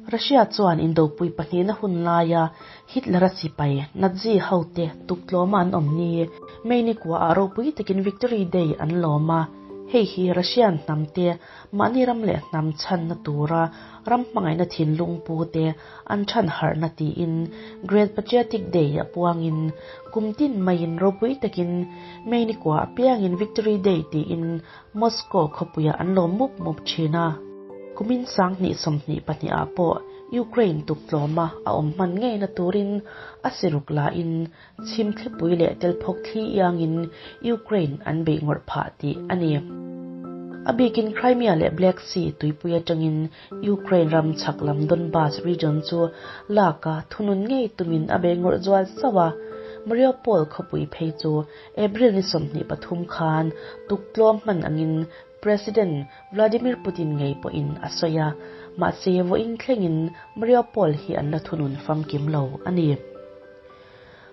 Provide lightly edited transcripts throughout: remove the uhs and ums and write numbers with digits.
Russia chuan Indopui pahnihna hun laia Hitler-a sipai, Nazi hote tuktlawma an awm ni, May ni kuaah ropui takin Victory Day an lawm a. Hei hi Russian hnamte mahni ram leh hnam chhanna tura ram hmangaihna thinlung pute an chhan harhna tiin Great Patriotic Day a puangin kum tin maiin ropui takin May ni kuaah piangin Victory Day tiin Moscow khawpuiah an lawm mup mup thin a. Kumin 2022 ah pawh Ukraine tuktlawma a awm hman ngeina turin a siruk lahin chhim thlipui leh telphawk thli iangin Ukraine an beih ngawrh phah tih a ni. A bikin Crimea leh Black Sea tuipui atangin Ukraine ram chhak lam Donbas region chu lak a thunun ngei tumin a bei ngawrh zual sauh a. Mariupol khawpui phei chu April ni 23 khan tuktlawm hman angin President Vladimir Putin ngei pawhin a sawi a, mahse vawiin thlengin Mariupol hi an la thunun famkim lo a ni.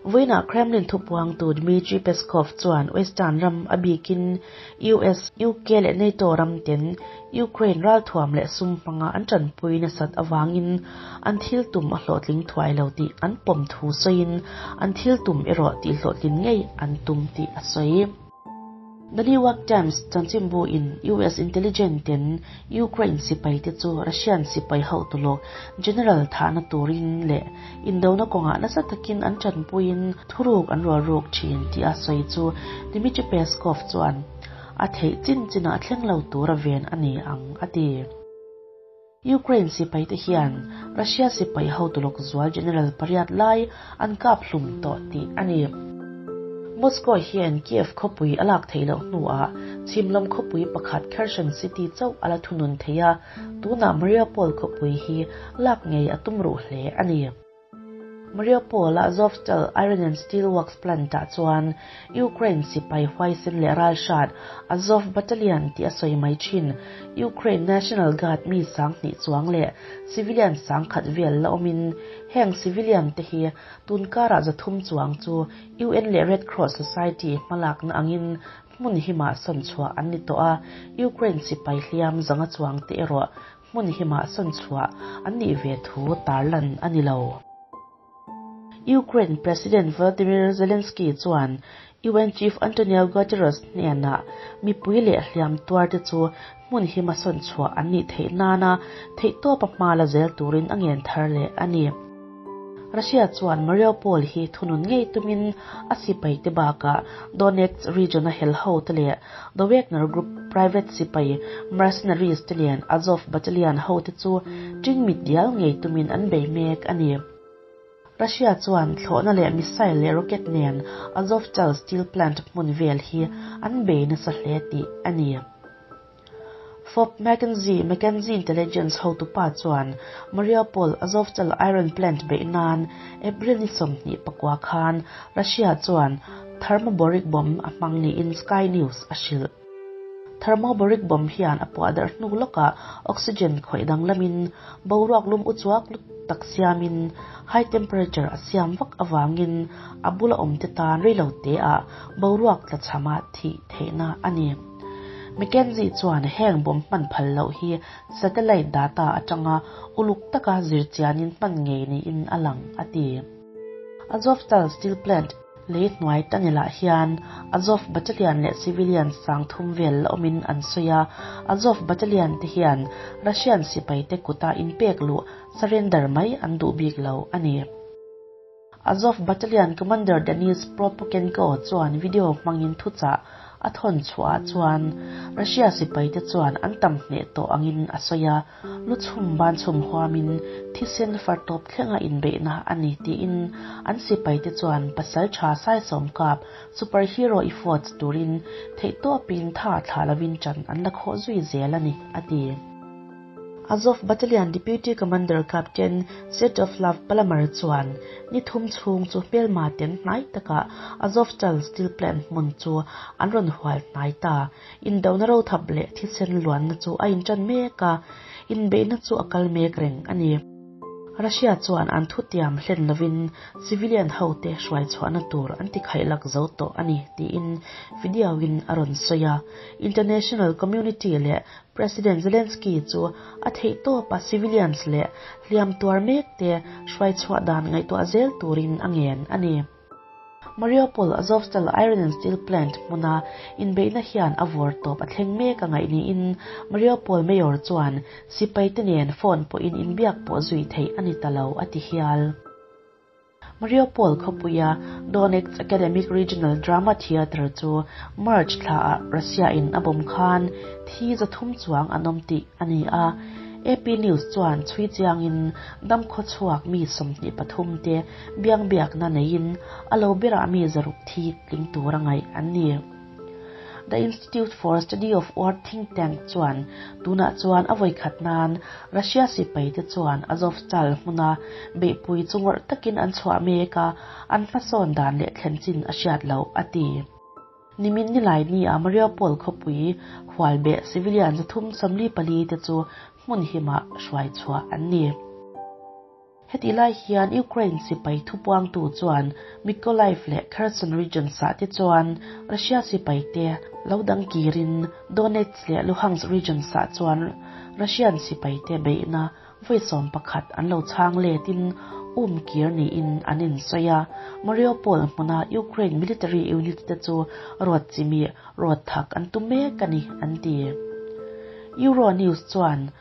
Vawiinah Kremlin thupuangtu Dmitry Peskov chuan Western ram a bikin US, UK leh NATO ram ten Ukraine ralthuam leh sum hmanga an tanpui nasat avangin an thil tum a hlawhtling thuai lo tih an pawm thu sawiin an thil tum erawh tihhlawhtlin ngei an tum tih a sawi. The New York Times chanchinbu in US intelligence ten Ukraine sipai te chu Russian sipai hotu lawk general thahna turin leh indona kawngah nasa takin an tanpuiin thuruk an rual ruk thin tih a sawi chu Dmitry Peskov chuan a theih chin chinah thleng lo tura ven a ni ang a ti. Ukraine sipai te hian Russia sipai hotu lawk zual general pariat lai an kap hlum tawh tih a ni. Moscow hian Kiev khawpui a lak theih loh hnuah chhim lam khawpui pakhat Kherson city chauh a la thunun thei a, tunah Mariupol khawpui hi lak ngei a tum ruh hle a ni. Mariupol-a Azovstal Iron and Steel Works plant-ah chuan Ukraine sipai huaisen leh ralhrat Azov Battalion tih a sawi mai thin. Ukraine National Guard mi 2000 chuang leh civilian 1000 vel la awmin heng civilian te hi tunkarah 300 chuang chu UN leh Red Cross Society hmalakna angin hmun himah sawn chhuah an ni tawh a, Ukraine sipai hliam 500 chuang te erawh hmun himah sawn chhuah an nih ve thu tarlan a ni lo. Ukraine President Volodymyr Zelensky chuan UN Chief Antonio Guterres hnenah mipui leh hliam tuar te chu hmun hima sawn chhuah an nih theih nana theihtawpa hma la zel turin a ngen thar leh a ni. Russia chuan Mariupol hi thunun ngei tumin a sipai te bakah Donetsk region a hel ho te leh The Wagner Group private sipai mercenaries te lian Azov Battalion ho te chu ṭingmit dial ngei tumin an bei mek a ni. Russia chuan thlawhna leh missile leh rocket nen Azovstal steel plant hmun vel hi an bei nasa hle tih a ni. Fob McKenzie, McKenzie Intelligence hotupa chuan Mariupol Azovstal iron plant beih nan April ni 29 khan Russia chuan thermobaric bomb a hmang niin Sky News a hrilh. Thermobaric bomb hian a puah darh hnu lawkah oxygen khawih danglamin boruak lum uchuak lut tak siamin high temperature a siam vak avangin a bula awm te tan reilo te ah boruak tlachhama thih theihna a ni. McKenzie chuan heng bomb hman phal loh hi satellite data atanga uluk taka zir chianin hman ngei niin a lang a ti. Azovstal steel plant lei hnuai tunnel-ah hian Azov Battalion leh civilian 3000 vel la awmin an sawi a, Azov Battalion te hian Russian sipai te kuta inpek luh surrender mai an duh bik lo a ni. Azov Battalion Commander Denis Prokopenko chuan video hmangin thuchah a thawn chhuahah chuan Russia sipai te chuan an tam hneh tawh angin a sawi a, lu chhum ban chhum huamin thisen far tawp thlenga inbeihna a ni tiin an sipai te chuan pasal tha saisawm kap superhero efforts turin theihtawpin tha thlah lovin ṭan an la khawh zui zel a ni, a ti. Azov Battalion Deputy Commander Captain Sviatoslav Palamar chuan ni thum chhung chu hmelma ten hnai takah Azovstal steel plant hmun chu an rawn hual hnai ta. Indona rothap leh thisen luanna chu a inṭan mek a, inbeihna chu a kal mek reng a ni. Russia chuan an thutiam hlen lovin civilian hote hruai chhuahna tur an ti khaihlak zo tawh a ni tiin video in a rawn sawi a. International community leh President Zelensky chu a theihtawpa civilians leh hliam tuar mekte hruai chhuah dan ngaihtuah zel turin a ngen a ni. Mariupol Azovstal Iron and Steel Plant hmuna inbeihna hian a vawr tawp a thleng mek a ngaih niin Mariupol Mayor chuan sipaite nen phone pawhin inbiak pawh zui theih a ni ta lo a ti hial. Mariupol khawpuia Donetsk Academic Regional Drama Theatre chu March thlaah Russia-in a bawm khan thi 300 chuang an awm tih a ni a. AP News chuan chhui chiangin damkhaw chhuak mi 23 te biangbiakna neiin a lo berah mi 600 thi tling tura ngaih an ni. The Institute for Study of War think tank chuan tunah chuan a vawikhat nan Russia sipai te chuan Azovstal hmuna beihpui chu ngawrh takin an chhuah mek a, an hmasawn dan leh thlen chin a hriat loh a ti. Nimin nilai ni a Mariupol khawpui hualbeh civilian 344 te chu hmun himah hruai chhuah an ni. Heti lai hian Ukraine sipai thupuangtu chuan Mykolaiv leh Kherson regions ah te chuan Russia sipai te lo dang kirin Donetsk leh Luhansk regions ah chuan Russian sipai te beihna vawi 11 an lo chhang letin um kir niin an insawi a. Mariupol hmuna Ukraine military unit te chu rawt chimi rawt thak an tum mek a ni an ti. Euronews chuan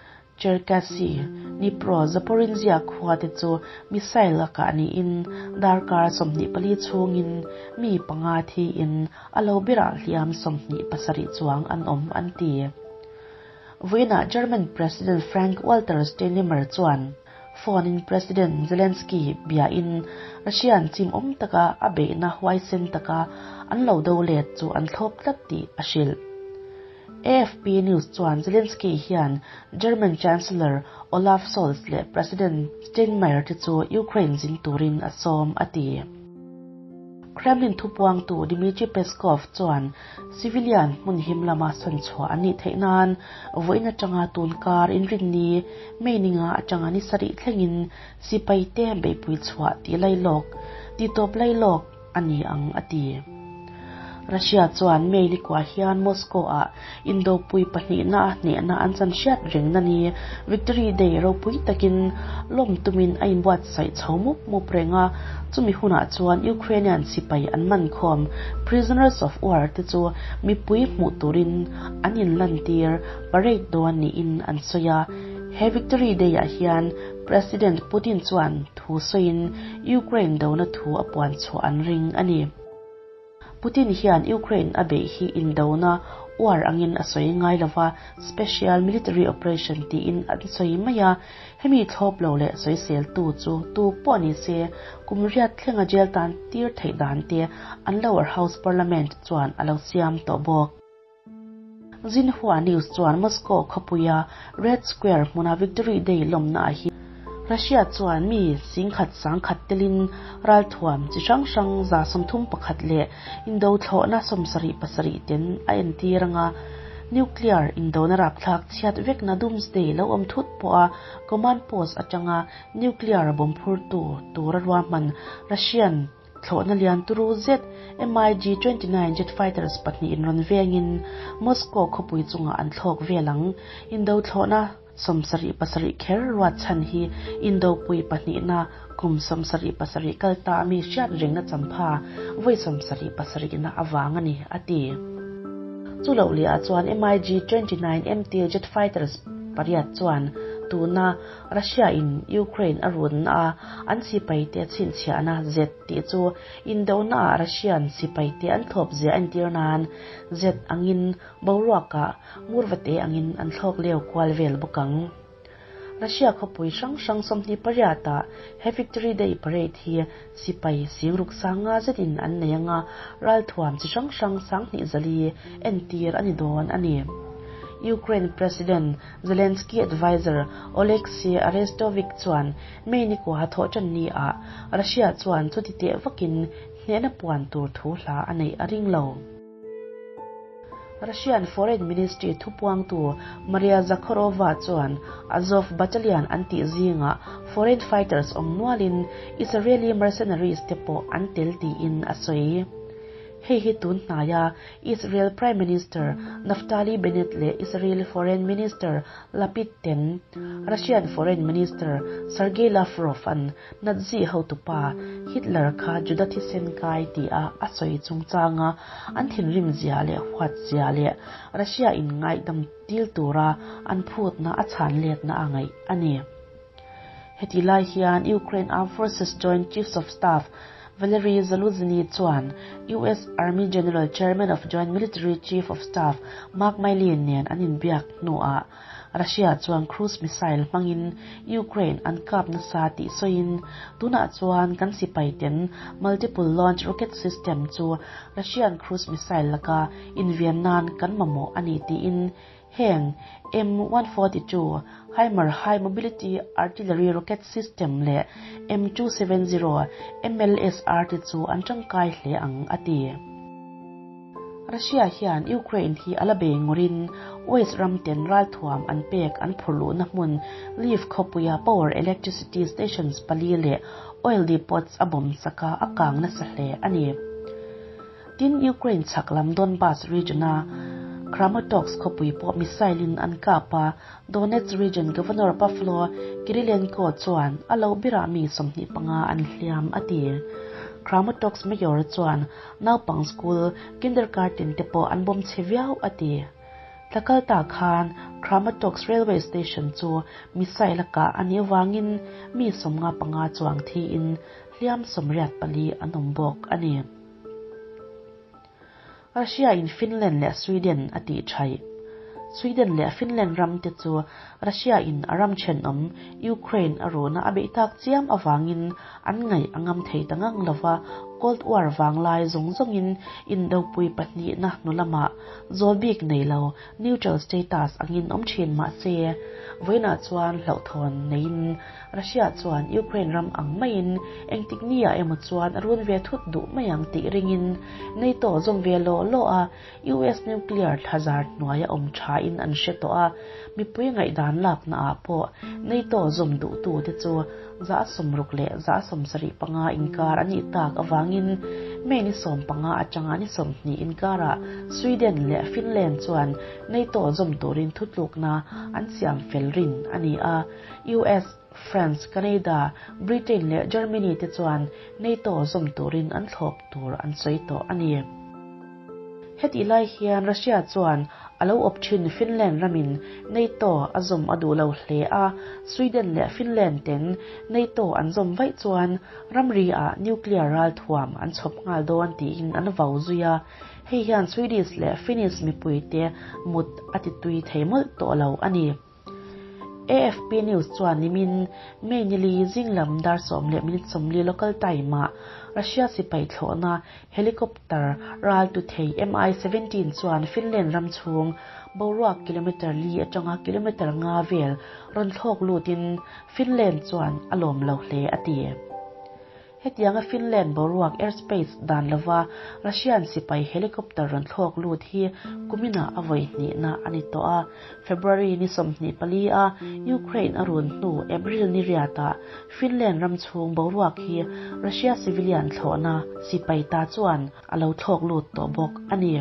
Cherkassy, Dnipro, Zaporizhzhia khua te chu missile a kah niin darkar 24 chhungin mi panga thiin a lo berah hliam 27 chuang an awm an ti. Vawiinah German President Frank-Walter Steinmeier chuan phone in President Zelensky biain Russian chim awm taka a beihna huaisen taka an lo do let chu an thlawp tlat tih a hrilh. AFP News chuan Zelensky hian German Chancellor Olaf Scholz leh President Steinmeier te chu Ukraine zin turin a sawm a ti. Kremlin thupuangtu Dmitry Peskov chuan civilian hmun him lama sawn chhuah an nih theih nan vawiin atanga tunkar inrinni May ninga atanga ni sarih thlengin sipai te beihpui chhuah tih lailawk ti tawp lailawk a ni ang a ti. Russia chuan May ni kua hian Moscow ah indopui pahnihna a hnehna an chan hriat rengna ni Victory Day ropui takin lawm tumin a inbuatsaih chho mup mup reng a, chumi hunah chuan Ukrainian sipai an man khawm prisoners of war te chu mipui hmuh turin an inlantir parade dawn niin an sawi a. He Victory Day ah hian President Putin chuan thu sawiin Ukraine dona thu a puan chhuah an ring a ni. Putin hian Ukraine a beih hi indona war angin a sawi ngai lova, special military operation tiin an sawi mai a, hemi thlawp lo leh sawiseltu chu tu pawh ni se kum riat thlenga jail tan tir theih dan te an lower house parliament chuan a lo siam tawh bawk. Xinhua News chuan Moscow khawpuia Red Square hmuna Victory Day lawmna ah hi Russia chuan mi singkhat sangkhat telin ralthuam chi hrang hrang 31 leh indo thlawhna 77 ten a entir anga nuclear indona rapthlak chhiat vekna Doomsday lo awm thut pawha command post atanga nuclear bomb phurtu tura ruahman Russian Thlawhna lian turu zet MiG-29 jet fighters pahnihin rawn vengin Moscow khawpui chungah an thlawk vel ang. Indo thlawhna 77 kher ruat chhan hi Indopui pahnihna kum 77 kal ta ami hriat rengna champha vawi 77 na avang a ni, a ti. Chu loh leh ah chuan MiG-29 MT jet fighters pariat chuan tuna Russia in Ukraine a runna a an sipai te chhinchhiahna Z tih chu indona ah Russian sipai te an thlawp zia a entir nan Z angin boruakah murvate angin an thlawk leu kual vel bawk ang. Russia khawpui hrang hrang 28 ah he Victory Day parade hi sipai singruk sanga zetin an nei anga ralthuam chi hrang hrang 2400 entir a ni dawn a ni. Ukraine President Zelensky adviser Oleksiy Arestovych chuan May ni kua thawh tan ni ah Russia chuan chuti teh vakin hnehna puan tur thu hla a neih a ring lo. Russian Foreign Ministry thupuangtu Maria Zakharova chuan Azov Battalion an tih zingah foreign fighters awm nualin Israeli mercenaries te pawh an tel tiin a sawi. Hei hi tun hnaia Israel Prime Minister Naftali Bennett leh Israel Foreign Minister Lapid ten Russian Foreign Minister Sergei Lavrov-a'n Nazi hotupa Hitler kha Juda thisen kai tia a sawi chungchanga an thinrim zia leh huat zia leh Russia in ngaihdam dil tura an phutna a chhan letna a ngaih a ni. Heti lai hian Ukraine Armed Forces Joint Chiefs of Staff Valery Zaluzhny chuan US Army General Chairman of Joint Military Chief of Staff Mark Milley nen an inbiak hnuah Russia chuan cruise missile hmangin Ukraine an kap nasa tih sawiin tunah chuan kan sipaiten multiple launch rocket system chu Russian cruise missile laka inven nan kan mamawh a ni tiin Heng M142 HIMAR High Mobility Artillery Rocket System leh M270 MLSR te chu an tangkai hle ang, a ti. Russia hian Ukraine hi a la bei ngurin West ram ten ralthuam an pek an phur luhna hmun Lviv khawpuia power electricity stations pali leh oil depots a bomb sak a, a kang nasa hle a ni. Tin, Ukraine chhak lam Donbas region-a Kramatorsk khawpui pawh missile-in an kap a, Donetsk region Governor Pavlo Kyrylenko chuan a lo berah mi 25 an hliam a ti. Kramatorsk mayor chuan naupang school, kindergarten te pawh an bawm chhe viau a ti. Thla kal ta khan Kramatorsk railway station chu missile a kah a nih avangin mi 55 chuang thiin hliam 84 an awm bawk a ni. Russia in Finland leh Sweden a tih thaih. Sweden leh Finland ram te chu Russia in a ram thenawm Ukraine a runa a beih tak chiam avangin an ngaih a ngam thei ta ngang lova, Cold War vanglai zawng zawngin indopui pahnihna hnu lamah zawl bik nei lo neutral status angin awm thin mah se, vawiinah chuan hlauhthawn neiin Russia chuan Ukraine ram ang maiin engtik ni ah emaw chuan a run ve thut duh mai ang tih ringin NATO zawm ve law law a, US nuclear thlazar hnuaia awm tha in an hre tawh a, mipui ngaihdan lakna ah pawh NATO zawm duhtu te chu 60 leh 75 inkar a nih tak avangin May ni 15 atanga ni 20 inkarah Sweden leh Finland chuan NATO zawm turin thutlukna an siam fel rin a ni a. US, France, Canada, Britain leh Germany te chuan NATO zawm turin an thlawp tur an sawi tawh a ni. Hetih lai hian Russia chuan a lo awp thin Finland ramin NATO a zawm a duh lo hle a, Sweden leh Finland ten NATO an zawm vaih chuan ramri ah nuclear ralthuam an chhawp nghal dawn tiin an vau zui a, hei hian Swedish leh Finnish mipuite mut a ti tui thei mawlh tawh lo a ni. AFP News chuan nimin May nili zing lam dar 10:40 local time-ah Russia sipai thlawhna helicopter ral tu thei Mi-17 chuan Finland ram chhung boruak kilometre li atanga kilometre nga vel rawn thlawk lutin Finland chuan a lawm lo hle a ti. Hetianga Finland boruak airspace dan lova Russian sipai helicopter rawn thlawk lut hi kuminah a vawi hnihna a ni tawh a. February ni 24 a Ukraine a run hnu April ni riatah Finland ram chhung boruak hi Russia civilian thlawhna sipai ta chuan a lo thlawk lut tawh bawk a ni.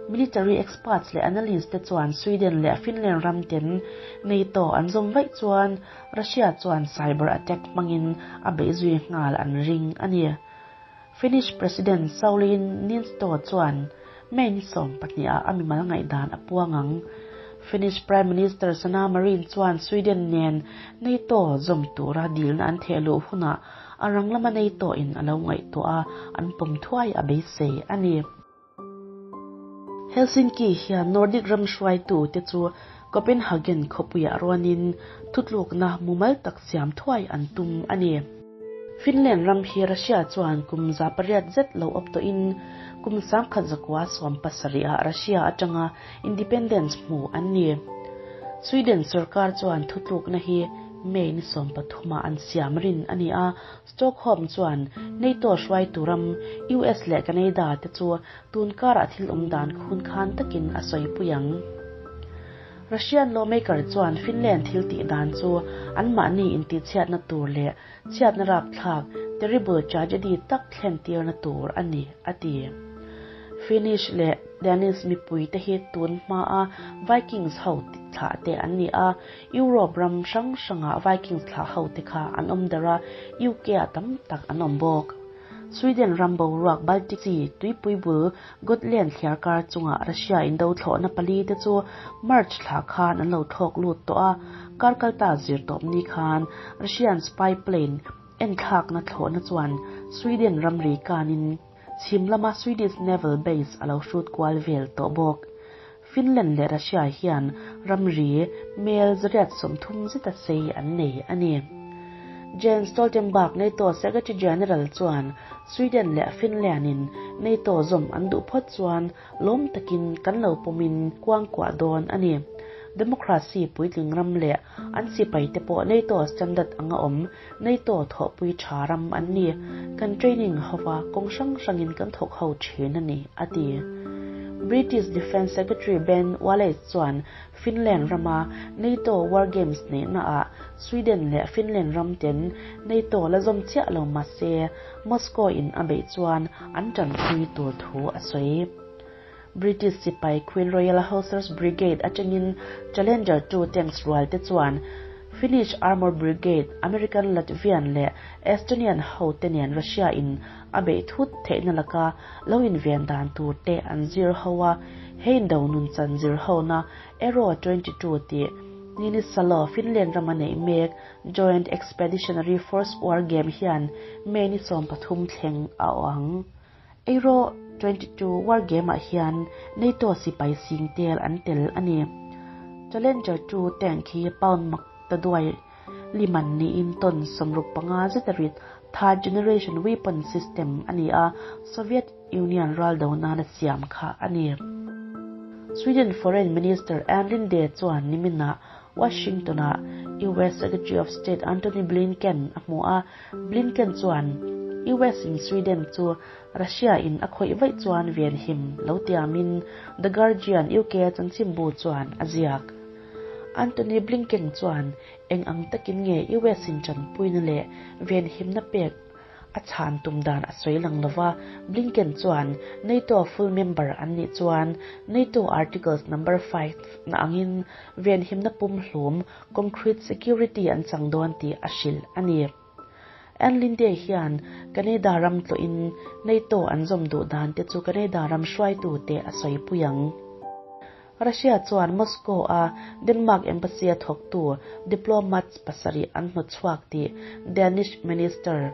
Military experts leh analysts te chuan Sweden leh Finland ram ten NATO an zawm vaih chuan Russia chuan cyber attack hmangin a beih zui nghal an ring a ni. Finnish President Sauli Niinistö chuan May ni 12 ah a mimal ngaihdan a puang ang. Finnish Prime Minister Sanna Marin chuan Sweden nen NATO zawm tura dilna an theh luh hunah a rang lama NATO in a lo ngaihtuah a, an pawm thuai a beisei a ni. Helsinki hian Nordic ram hruaitu te chu Copenhagen khawpuiah ruanin thutlukna mumal tak siam thuai an tum a ni. Finland ram hi Russia chuan kum 800 zet lo awp tawhin kum 1917 ah Russia atanga independence hmu an ni. Sweden sorkar chuan thutlukna hi May ni 13 ah an siam rin a ni a, Stockholm chuan NATO hruaitu ram US leh Canada te chu tun karah thil awm dan khun khan takin a sawipui ang. Russian lawmaker chuan Finland thil tih dan chu anmahni intihchhiatna tur leh chhiatna rapthlak, terrible tragedy, tak thlen tirna tur a ni, a ti. Finnish leh Danish mipui te hi tun hmaa Vikings ho thlah te an ni a, Europe ram hrang hrangah Vikings thlah ho te kha an awm darh a, UK ah tam tak an awm bawk. Sweden ram boruak Baltic Sea tuipui bul Gotland thliarkar chungah Russia indo thlawhna pali te chu March thla khan an lo thlawk lut tawh a, kar kalta zir tawp ni khan Russian spy plane enthlakna thlawhna chuan Sweden ramri kanin chhim lama Swedish naval base a lo hrut kual vel tawh bawk. Finland leh Russia hian ramri mel 130 zeta sei an nei a ni. Jens Stoltenberg NATO Secretary General chuan Sweden leh Finland in NATO zawm an duh phawt chuan lawm takin kan lo pawmin kuangkuah dawn a ni. Democracy puitling ram leh an sipai te pawh NATO standard anga awm NATO thawhpui tha ram an ni. Kan training hova kawng hrang hrangin kan thawk ho thin a ni, a ti. British Defence Secretary Ben Wallace chuan Finland rama NATO War Games neihnaah Sweden leh Finland ram ten NATO la zawm chiah lo mah se Moscow in a beih chuan an tanpui tur thu a sawi. British sipai Queen Royal Hussars Brigade atangin Challenger 2 tanks rual te chuan Finnish Armour Brigade, American Latvian leh Estonian ho te nen Russia in a beih thut theihna laka lo inven dan tur te an zir ho a, he indo nunchan zir hona Aero 22 tih Niinisalo Finland rama neih mek Joint Expeditionary Force War Game hian May ni 13 thleng a awh ang. Aero 22 War Game-ah hian NATO sipai sing tel an tel a ni. Challenger 2 tank hi pound mak ta duai liman niin ton 65 zeta rit third generation weapon system a ni a, Soviet Union ral do nana siam kha a ni. Sweden Foreign Minister Ann Linde chuan niminah Washington-ah US Secretary of State Antony Blinken a hmu a, Blinken chuan US in Sweden chu Russia in a khawih vaih chuan venhim lo tiamin The Guardian UK chanchinbu chuan a ziak. Antony Blinken chuan eng ang takin nge US in tanpuina leh venhimna pek a chhan tum dan a sawi lang lova, Blinken chuan NATO full member an nih chuan NATO Articles Number 5 na angin venhimna pumhlum, concrete security, an chang dawn tih a hrilh a ni. Ann Linde hian Canada ram tlawhin NATO an zawm duh dan te chu Canada ram hruaitute a sawipui ang. Russia chuan Moscow-a Denmark Embassy-a thawktu diplomats pasarih an hnawtchhuak tih Danish Minister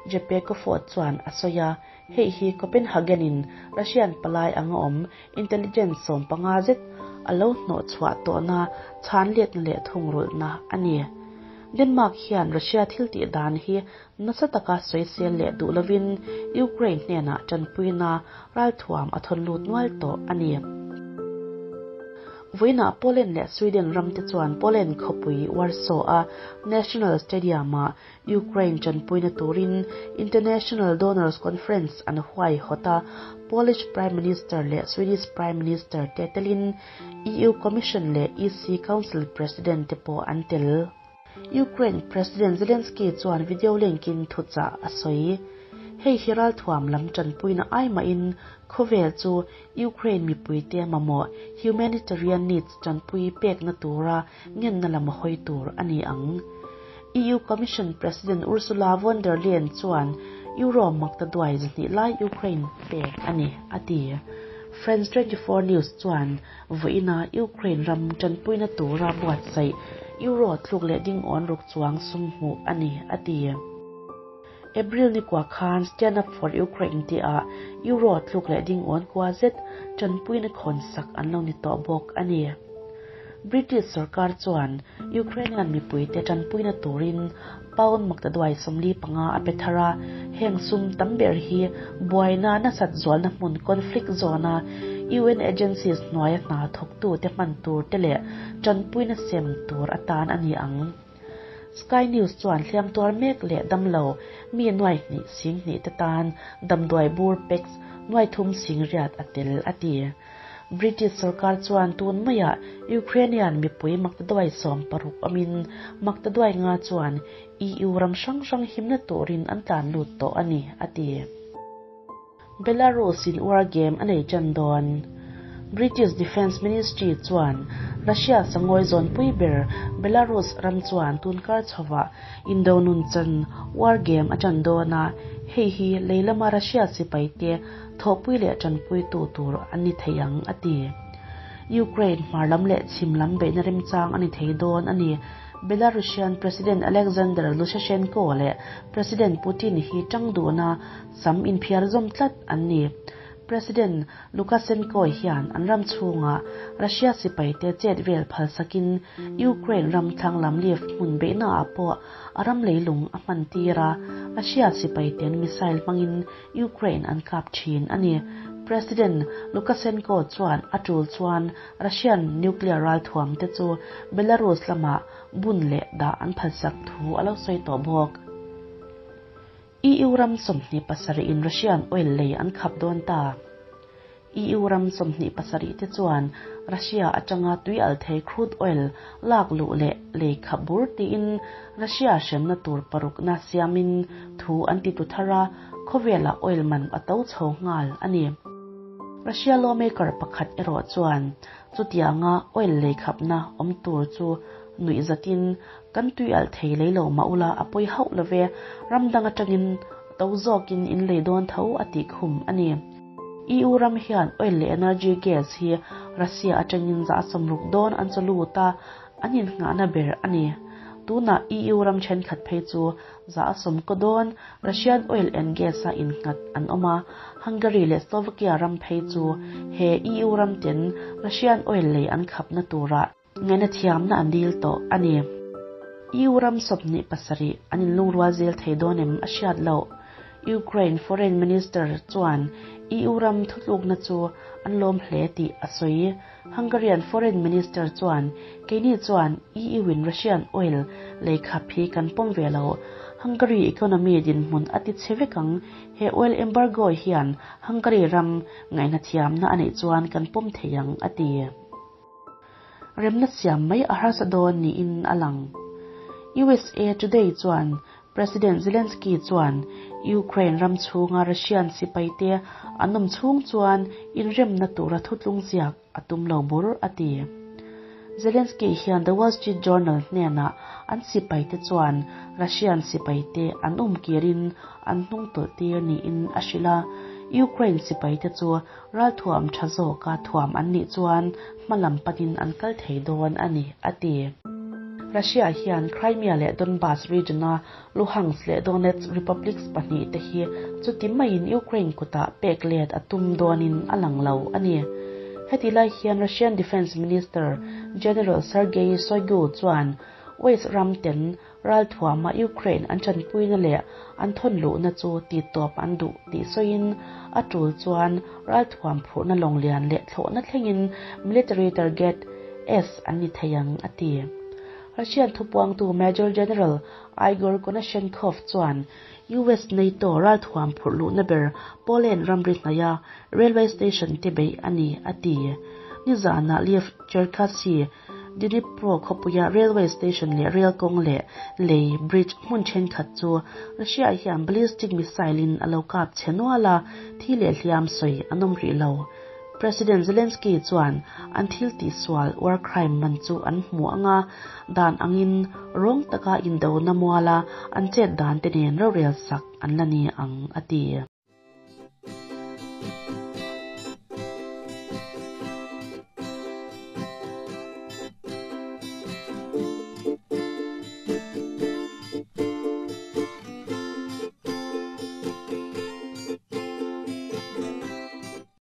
Jeppe Kofod chuan a sawi a, hei hi Copenhagen-in Russian palai anga awm intelligence 15 zet a lo hnawhchhuah tawhna chhanletna leh thungrulhna a ni. Denmark hian Russia thiltih dan hi nasa taka sawisel leh duh lovin Ukraine hnenah tanpuina ralthuam a thawn lut nual tawh a ni. Vawiinah Poland leh Sweden ram te chuan Poland khawpui Warsaw-a National Stadium-ah Ukraine tanpuina turin International Donors Conference an huaihawt a, Polish Prime Minister leh Swedish Prime Minister te telin EU Commission leh EC Council President te pawh an tel. Ukraine President Zelensky chuan video link-in thuchah a sawi. Hei hi ralthuam lam tanpuina ai mahin khawvel chu Ukraine mipuite mamawh humanitarian needs tanpui pekna tura ngenna lam a hawi tur a ni ang. EU Commission President Ursula von der Leyen chuan Euro makta duai 200 lai Ukraine pek a ni, a ti. France 24 News chuan Vawiina Ukraine ram tanpuina tura buatsaih Euro tluk leh ding awn ruk chuang sum hmuh a ni, a ti. April ni kua khan Stand Up For Ukraine tihah Euro tluk leh ding awn kua zet tanpuina khawn sak an lo ni tawh bawk a ni. British sorkar chuan Ukrainian mipuite tanpuina turin pound maktaduai 45 a pe thar a, heng sum tam ber hi buaina nasat zualna hmun conflict zone-a UN agencies hnuaia hna thawktute hman tur te leh tanpuina sem tur atan a ni ang. Sky News chuan hliam tuar mek leh damlo mi nuai hnih sing hnih te tan damdawi bur packs nuai thum sing riat a tel a ti. British sorkar chuan tun maiah Ukrainian mipui maktaduai 16 awmin maktaduai nga chuan EU ram hrang hrang himna turin an tlan lut tawh a ni a ti. Belarus in war game a nei tan dawn. British Defence Ministry chuan Russia sangawi zawn pui ber Belarus ram chuan tunkar chhowa Indonun chan war game a tan dawn a, hei hi leilama Russia sipai te thawhpui leh tanpui tu tur an ni thei ang a ti. Ukraine hmarlam leh chhimlam beihna remchang a ni thei dawn a ni. Belarusian President Alexander Lukashenko leh President Putin hi tang duhna sam inphiar zawm tlat an ni. President Lukashenko hian an ram chhunga Russia sipai te chet vel phal sakin Ukraine ram thlanglam Lviv hmun beihna ah pawh a ram leilung a hman tir a, Russia sipai ten missile hmangin Ukraine an kap thin a ni. President Lukashenko chuan a tul chuan Russian nuclear ralthuam te chu Belarus lamah bun leh dah an phalsak thu a lo sawi tawh bawk. EU ram 27 in Russian oil lei an khap dawn ta. EU ram 27 te chuan Russia atanga tui al thei crude oil lak luh leh lei khap bur tiin Russia hremna tur paruk na siamin thu an ti tu thara khawvela oil man a to chho ngal ani. Russia lawmaker pakhat erawh chuan chutianga oil lei khapna awm tur chu nui zatin kan tui al thei lei lo ma ula a pui hauh love ramdang atangin to zawkin in lei dawn tho a ti khum ani. EU ram hian oil leh energy gas hi Russia atangin za 60 dawn an chalu ta anin nga na ber ani. Tuna EU ram then khat phei chu za 10 dawn Russian oil and gas a in ngat an oma Hungary leh Slovakia ram phei chu he EU ram ten Russian oil lei an khap na tura ngaina thiam na an dil to ani. EU ram 27 an in lungrual zel thei dawnem a hriat lo. Ukraine Foreign Minister chuan EU ram thutluk na chu an lawm hle ti a sawi. Hungarian Foreign Minister chuan keini chuan EU in Russian oil lei khap hi kan pawm ve lo. Hungary economy din hmun ati chevekang he oil embargo hian Hungary ram ngaina thiam na anei chuan kan pawm theiang ati. Remna siam mai a harsa dawn ni in alang. USA Today chuan President Zelensky chuan Ukraine ram chhunga Russian sipai te an awm chhung chuan inremna tura thutlung ziak a tum lo bur ati. Zelensky hian The Wall Street Journal hnena an sipai te chuan Russian sipai te an um kirin an hnung tawlh tir niin a hrilh a. Ukraine sipai te chu ralthuam tha zawka thuam an nih chuan hmalam panin an kal thei dawn ani ati. Russia hian Crimea leh Donbas region a Luhansk leh Donetsk Republics pahnih te hi chuti maiin Ukraine kuta pek let a tum dawnin a lang lo ani. Heti lai hian Russian Defense Minister General Sergei Shoigu chuan West ram ten ralthuama Ukraine an chanpuina leh an thon luhna chu ti tawp an duh tih sawiin a tul chuan ralthuam phurhna lawnglian leh thlawhna thlengin military target S an ni theiang a ti. Russian thupuangtu Major General Igor Konashenkov chuan US NATO ralthuam phurh luhna ber Poland ramri hnaia railway station te bei ani a ti. Nizana Lviv Cherkasy Dnipro khawpuia railway station leh rail kawng leh lei bridge hmun thenkhat chu Russia hian ballistic missile in a lo kap che nual a, thi leh hliam sawi an awm rih lo. President Zelensky chuan an thil ti sual war crime man chu an hmu anga dan angin rawng taka indo na muala an chet dan te nen rorel sak an la ni ang a ti.